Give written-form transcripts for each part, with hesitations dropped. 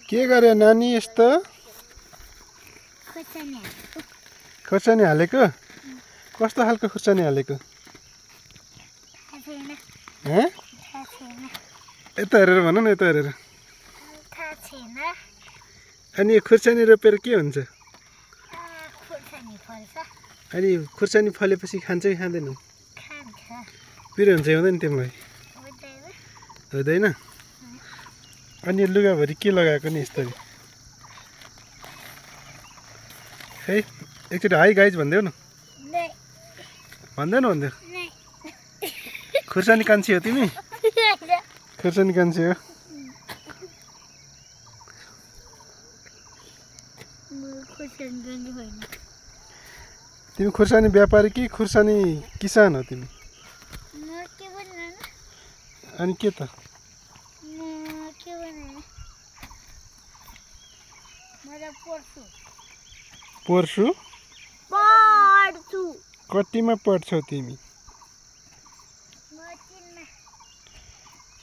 के गरे नानी यस्तो खुर्सानी हालेको कस्तो खालको खुर्सानी हालेको यता हेरेर भन न यता हेरेर अनि खुर्सानी रोपेर के हुन्छ अनि खुर्सानी फलेपछि खान्छ कि खाँदैनौ पिरो हुन्छ हुँदैन तिमीलाई हुँदैन अनि लुगाभरि के लगाएको नि यस्तरी खै एकचोटि हाई गाइज भनिदेऊ न भन्दैन भन्दै खुर्सानी कान्छी हो तिमी खुर्सानी कान्छी हो तिमी खुर्सानी व्यापारी कि खुर्सानी किसान हो तिमी अनि के त पढ्छु कतिमा पढ्छौ तिमी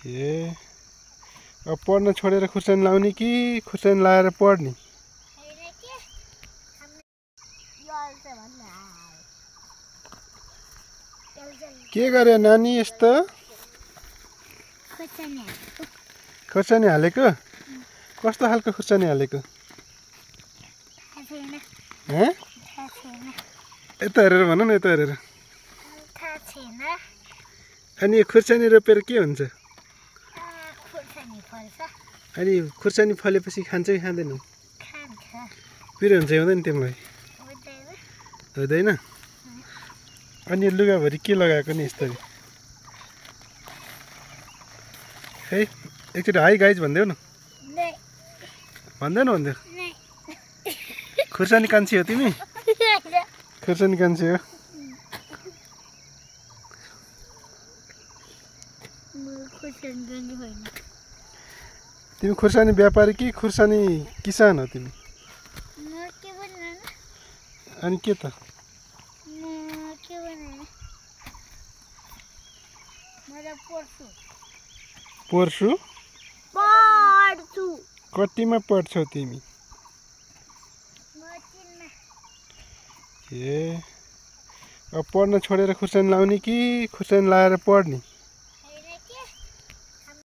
ए अब पढ्न छोडेर खुर्सानी लाउने कि खुर्सानी लाएर पढ्ने के गरे नानी यस्तो खुर्सानी हालेको कस्तो खालको खुर्सानी हालेको यता हेरेर भन न यता हेरेर अनि खुर्सानी रोपेर के हुन्छ अनि खुर्सानी फलेपछि खान्छ कि खाँदैनौ पिरो हुन्छ हुँदैन तिमीलाई हुँदैन अनि लुगाभरि के लगाएको नि यस्तरी खै एकचोटि हाई गाइज भनिदेऊ न भन्दैन भन्दै खुर्सानी कान्छी हो तिमी खुर्सानी कान्छी हो तिमी खुर्सानी व्यापारी कि खुर्सानी किसान हो तिमी अनि के त पढ्छु कतिमा पढ्छौ तिमी ए अब पढ्न छोडेर खुर्सानी लाउने कि खुर्सानी लाएर पढ्ने